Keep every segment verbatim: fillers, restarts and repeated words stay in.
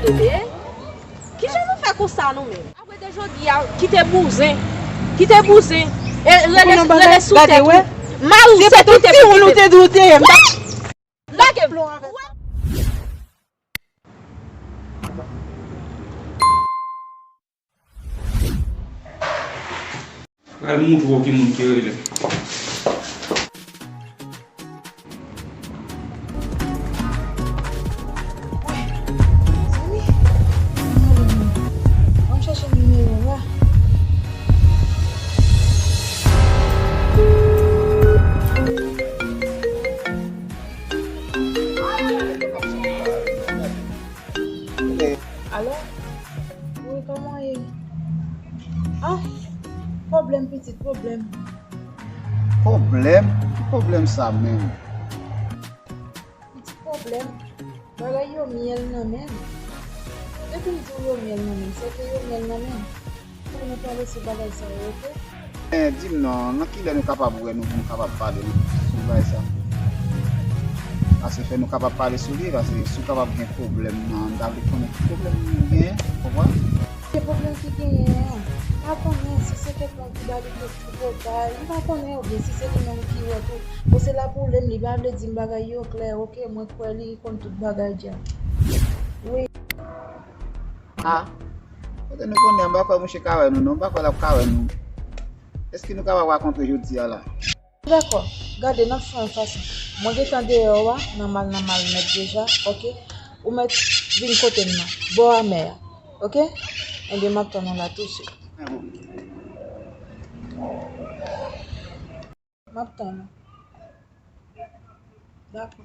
E? Kijan nou fè konsa nou menm? Apre de jodi a, kite bouzen. Kite bouzen. E rele, rele sou tèt ou. Mari w se kite pou kite. Lage m. Pral moutre w ki moun ki rele. Zanmi, ann chèche nimewo a. Alo? Wi, kòman ye? Ah, pwoblèm, pitit, pwoblèm. Pwoblèm? Ki pwoblèm sa menm? Pitit, pwoblèm. Bagay yo myèl nan men m. Depi m di w yo myèl nan men m, se ke yo myèl nan men m. Fòk nou pale sou bagay sa yo, oke? Men, di m non, nan kilè nou kapab wè nou pou nou kapab pale sou bagay sa? Paske fè nou kapab pale sou li, paske si w kapab gen pwoblèm nan, m ta vle konnen ki pwoblèm nou gen, w konprann? Ki pwoblèm ki genyen an? M pa konnen si se kèk moun ki ba li kèk tripotay, m pa konnen, oubyen si se li menm ki wè tou. Bon, se la pwoblèm, li pa vle di m bagay yo klè, oke, mwen kwè li konn tout bagay dja. Wi. Ah, kote nou konnen, m pa kwè mouche ka wè nou, non, m pa kwè l ap ka wè nou. Èske nou kapab rakontre jodi a la? Dakò, gade, n ap fè yon fason. Mwen gentan deyò a, nan mal, nan mal nèt deja, oke? Ou mèt vin kote m nan, bò a mè a, oke? Ebyen, m ap tann ou la tousuit. M ap tann ou. Dakò.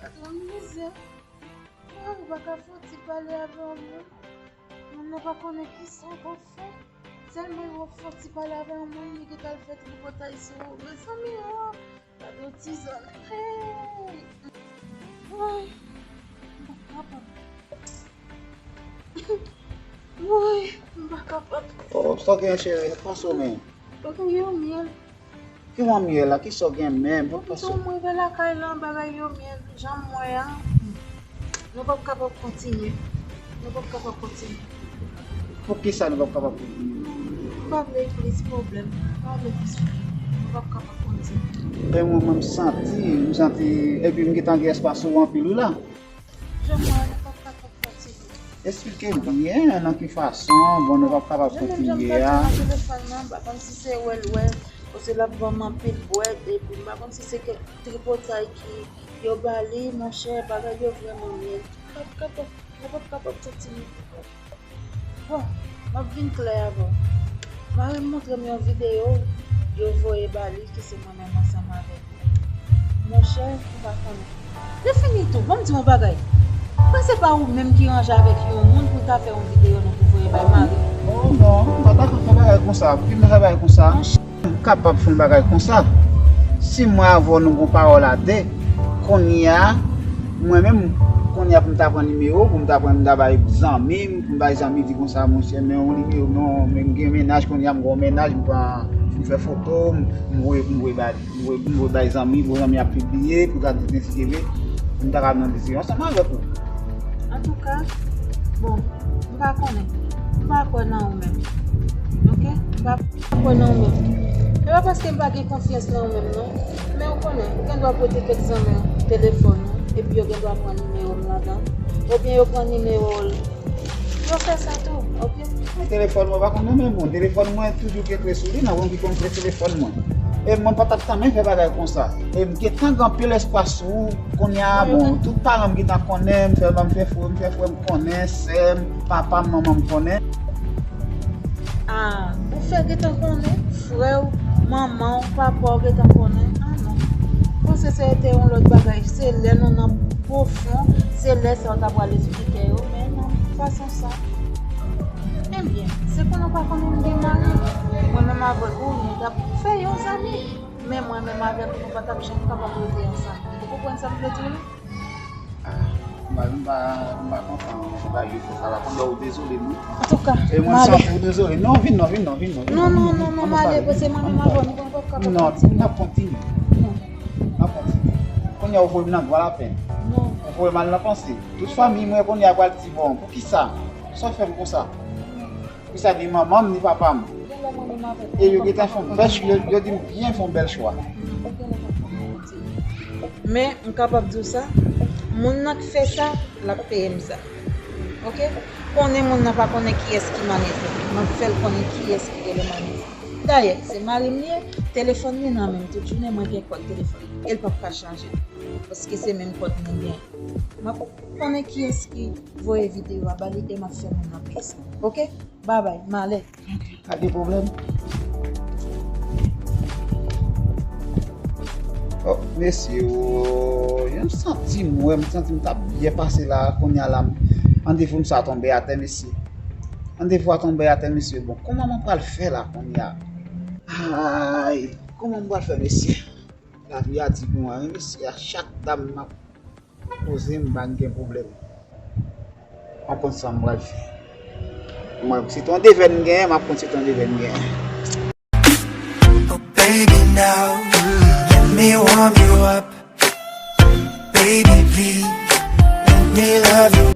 Patwon mizè. Mwen pa ka fè yon ti pale avè yon moun. Moun nan pa konnen kisa pou fè. Sèlman yo fè yon ti pale avè yon moun, li gentan al fè tripotay sou ou. Mezanmi, oh, gade yon ti zòn. Hey! Woy, m pa kapab. Woy, m pa kapab. Oh, sa w gen, cheri? Panse w menm. Bagay yo myèl. Ki manmyè la? Kisa w gen menm? Bon, panse. Mwen rive lakay lan, bagay yo myèl, jan m wè a. Nou p ap kapab kontinye. Nou p ap kapab kontinye. Poukisa nou p ap kapab kontinye? M pa vle plis pwoblèm. M pa vle plis pwoblèm. Nou p ap kapab kontinye. E mwen, mwen, m santi, m santi, epi m gentan gen espas sou ou anpil, wi la. Jan m wè a, nou p ap kapab kontinye. Eksplike m byen nan ki fason, bon, nou p ap kapab kontinye a. Jan m santi nan telefòn nan, m pa konn si se wè l wè, paske l ap ban m anpil bwè, epi m pa konn si se kèk tripotay ki yo ba li, monchè, bagay yo vrèman myèl. M p ap kapab, nou p ap kapab kontinye. Bon, m ap vin klè avè w. Mari m montre m yon videyo yo voye ba li ki se mwen menm ansanm avèk li. Monchè, m pa konnen. Lefini tou, ban m di w yon bagay. Prè se pa ou menm ki ranje avèk yon moun pou l ta fè yon videyo nou pou voye bay mari m? Oh non, m pa ta konn fè bagay konsa. Poukisa m fè bagay konsa? M kapab fè yon bagay konsa. Si mwen avè w nou gon pawòl a de, kounye a, mwen menm, kounye a pou m ta pran nimewo, pou m ta pran, m ta bay zanmi m, pou m bay zanmi di konsa, monchè, men yon nimewo, non, men m gen mennaj, kounye a m gon mennaj, m pran, m fè foto, m, m voye, m voye bay, m voye, m voye bay zanmi, pou zanmi ap pibliye, pou gade si gen ti kebe, pou m ta ka nan dizisyon ansanm avèk ou. Antouka, bon, m pa konnen. M pa kwè nan ou menm. Oke? M pa kwè nan ou menm. E pa paske m pa gen konfyans nan ou menm, non. Men ou konnen, ou gen dwa pote kèk zanmi w telefòn ou, epi yo gen dwa pran nimewo m ladan. Oubyen yo pran nimewo l. Yo fè sa tou, oke? Telefòn mwen pa konn nan men mwen. Telefòn mwen toujou gen kle sou li, nan mwen ki konn kle telefòn mwen. E mwen pa t ap tanmen fè bagay konsa. E m gentan gen anpil espas sou ou. Kounye a, bon, tout paran m gentan konnen, m fè, m fè frè, m fè frè m konnen, sè m, papa m, manman m konnen. Ah, ou fè gentan konnen, frè w, manman w, papa w gentan konnen. Ah non. Panse se te yon lòt bagay, se lè nou nan pwofon, se lè sa w ta pral esplike yo, men nan fason sa. Ebyen, se pou nou pa konnen m gen mari, mwen menm avèk ou, nou t ap fè yon zanmi. Men mwen menm avè l, nou pa t ap janm kapab rete ansanm. Ou konprann sa m vle di w la? Ah, m pa, m pa, m pa kontan bagay yo fè sa la. Konn lè ou dezole, non? Antouka, E mwen santi ou dezole. Non, vin non, vin non, vin non. Vin Non, non, non, vin non, non, non. m ale, paske mwen menm avè w, nou pa p ap ka Non, kontinye. n ap kontinye. Non. N ap kontinye. Kounye a ou voye m nan gwa lapenn. Non. Ou voye m al nan panse. Tout fanmi mwen kounye a pral di, bon, poukisa? Sa w fè m konsa? Poukisa ni manman m, ni papa m? E yo gentan fè yon bèl ch-, yo, yo di m byen fè yon bèl chwa. Men, m kapab di w sa, moun nan k fè sa, l ap peye m sa. Oke? Konnen moun nan pa konnen kiyès ki manèv la. M ap fè l konnen kiyès ki rele manèv la. Dayè, se mari m li ye, telefòn li nan men m tout jounen, mwen gen kòd telefòn li. E l p ap ka chanje. Paske se menm kòd nou gen. M ap konnen kiyès ki voye videyo a ba li e m ap fè moun nan peye sa. Oke? Babay, m ale. Pa gen pwoblèm. Oh, mesye, oh, yon santi m wè, m santi m t ap byen pase la, kounye a la, m, randevou m sa tonbe atè, mesye. Randevou a tonbe atè, mesye. Bon, kòman mwen pral fè la kounye a? Ay, kòman mwen pral fè, mesye? Lavi a di bon, wi, mesye, a chak dam m ap poze m, m pa gen pwoblèm. M ap konn sa m pral fè. Mwen, se ton devèn m genyen, m ap konn se ton devèn m genyen. Oh, baby, now, let me warm you up. Baby, please, let me love you.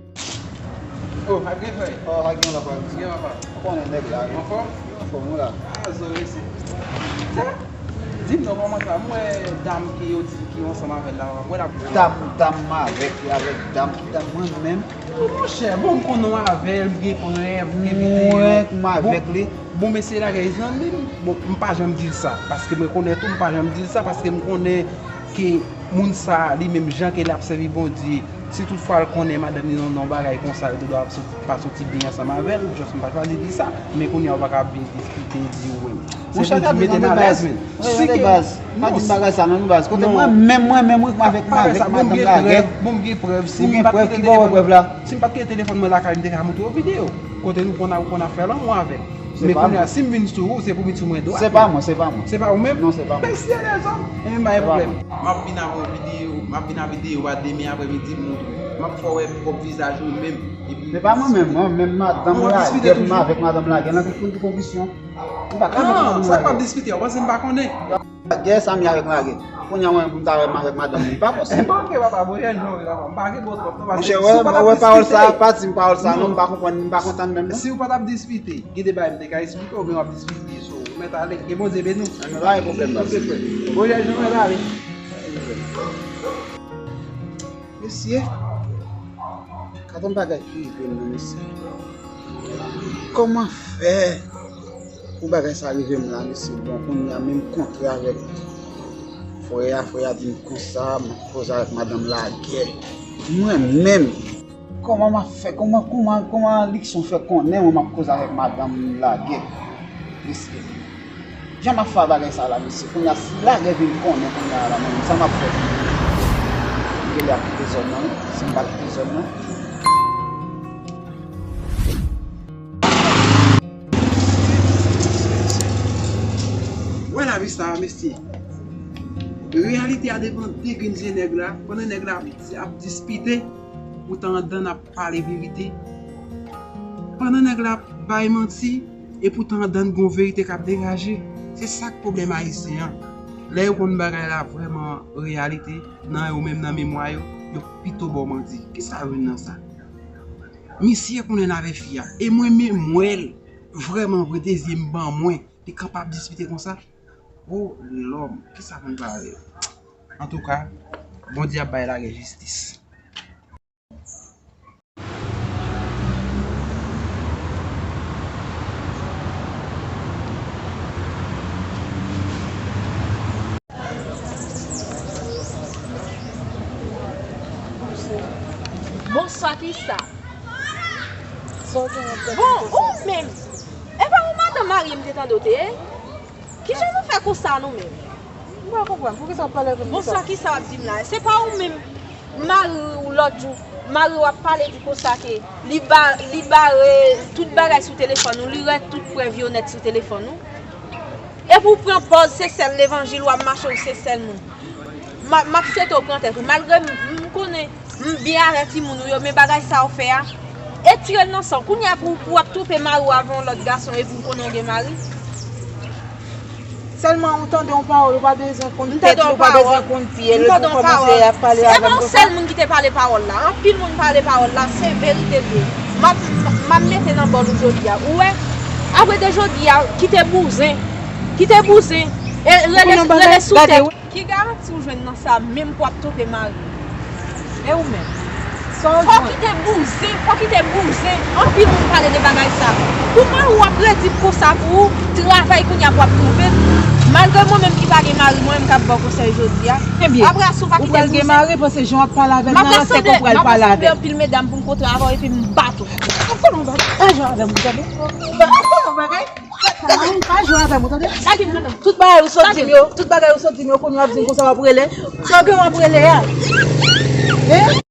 Oh, ak gen frè. Oh, ak gen lòt bagay. Gen papa. Ou konnen nèg la, wi. Anfòm? Anfòm, ou la. Ah, zo, mesye. Di m non, kòman sa? M wè dam ke yo di ke w ansanm avè l la, m wè l ap. Dam, dam m avèk li, avèk dam, ki dam mwen menm? Monchè, bon, m konnen w avè l, m gen prèv, m gen videyo. Mwen, m avèk li. Bon, mesye la gen zanmi m. Bon, m pa janm di l sa, paske mwen konnen tou, m pa janm di l sa, paske m konnen ke moun sa, li menm jan ke l ap sèvi Bondye, si toutfwa l konnen madanm li nan yon bagay konsa, yo te dwe ap soti, pa soti byen ansanm avè l, just m pa chwazi di sa, men kounye a ou pa ka vin diskite, di ou menm. Se pou di mete m alèz, men. Si ke, baz, pa di m bagay sa, non, baz. Kote mwen menm, mwen menm, wi, m avèk, m avèk madanm lagè. Bon, m gen prèv. Si m pa t kite telefòn, si m pa t kite telefòn mwen lakay, m te ka montre w videyo. Kote nou konn, ou konn ap fè lanmou avè l. Men kounye a, si m vin sou ou, se pou m vin sou mwen dwat. Se pa mwen, se pa mwen. Se pa ou menm? Non, se pa mwen. Men si e rezon, e men pa gen pwoblèm. M ap vin avè yon videyo, m ap vin avè videyo a demen aprèmidi, m montre w. M ap fè w wè pwòp vizaj ou menm. Epi se pa mwen menm, mwen menm madanm lagè, m avèk madanm lagè nan tout kondisyon. M pa ka met madanm lagè. Non, sa k p ap diskite a, ou panse m pa konnen? Lagè, sa m ye avèk lagè. Kounye a mwen pou m ta wè m avèk madanm li, pa posib. M pa oke papa, bon, jan jwe papa, m pa gen bon twòp non, paske si ou pa t ap diskite. Monchè, wè pawòl sa, pa di m pawòl sa non, m pa konprann, m pa kontan menm non. Si ou pa t ap diskite, gen de bagay m te ka eksplike w, men w ap diskite, so, ou mèt ale, ke Bondye beni w. Nan pa gen pwoblèm, baz. Bon, jan jwe, mèt ale. Mesye, gade yon bagay ki rive m nan, mesye. Kòman fè pou bagay sa rive m la, mesye? Bon, kounye a menm kontre avèk frè a, frè a di m konsa, m ap koze avèk madanm lagè. Mwen menm, kòman m ap fè, kòman, kòman, kòman Likson fè konnen mwen m ap koze avèk madanm lagè? Mesye. Jan m ap fè bagay sa la, mesye. Kounye a, si lagè vin konnen kounye a la, menm, sa m ap fè? M genlè ap kite zòn nan, wi. Si m pa kite zòn nan. Wè lavi sa a, mesye. Reyalite a devan de grenn zye nèg la, pandan nèg la ap, ap dispite, poutan anndan n ap pale verite. Pandan nèg la ap bay manti, epoutan anndan n gon verite k ap degaje. Se sa k pwoblèm ayisyen an. Lè yo konn bagay la vrèman reyalite, nan yo menm nan memwa yo, yo pito ba w manti. Kisa yo jwenn nan sa? Misye konnen l avè fi a. E mwen menm m wè l vrèman vre de zye m ban mwen. Li kapab dispite konsa? O lòm, kisa pou m fè avè yo? Antouka, Bondye ap bay lagè jistis. Bonswa, kisa? Bon, ou menm, e pa ou madanm mari m te tande w te ye? Kijan nou fè konsa nou menm? M pa konprann. Poukisa w ap pale avè m konsa? Bonswa, kisa w ap di m la? Se pa ou menm, mari w lòt jou, mari w ap pale di konsa ke li ba, li bare tout bagay sou telefòn ou, li wè tout prèv yo nèt sou telefòn ou. Epi w pran pòz se sèl levanjil w ap mache, ou se sèl moun. M ap, m ap swete w pran tèt ou. Malgre m, m konnen m byen avè timoun ou yo, men bagay sa w fè a, etire l nan san w. Kounye a pou, pou w ap twonpe mari w avè yon lòt gason epi w konnen w gen mari. Sèlman ou tande yon pawòl, ou pa bezwen konn tèt li, ou pa bezwen konn pye l, ou kòmanse ap pale avè m konsa. Se pa yon sèl moun ki te pale pawòl la. Anpil moun pale pawòl la, se verite l ye. M ap, m ap mete nan bòl ou jodi a. Ou wè, apre de jodi a, kite bouzen. Kite bouzen. E rele, rele sou tèt. Ki garanti w jwenn nan sa menm pou w ap twonpe mari w? E ou menm? Sa w jwenn? Fò w kite bouzen, fò w kite bouzen. Anpil moun pale de bagay sa. Pou mari w ap redi konsa pou ou, travay kounye a pou w ap twonpe l. Malgre mwen menm ki pa gen mari, mwen menm k ap ba w konsèy jodi a. Ebyen, apre a, si w pa kite bouzen. Ou pral gen mari, paske jan w ap pale avè l nan, se konn pral pale avè l. M ap rasanble anpil medam pou m kontre avè w epi m bat ou. Ou konnen yon bagay? Pa jwe avè m, ou tande? Ou konnen yon bagay? Pa jwe avè m, ou tande? Tout bagay ou sot di m yo, tout bagay ou sot di m yo, kounye a w ap di m konsa w ap rele. Sa w gen w ap rele a? Hein?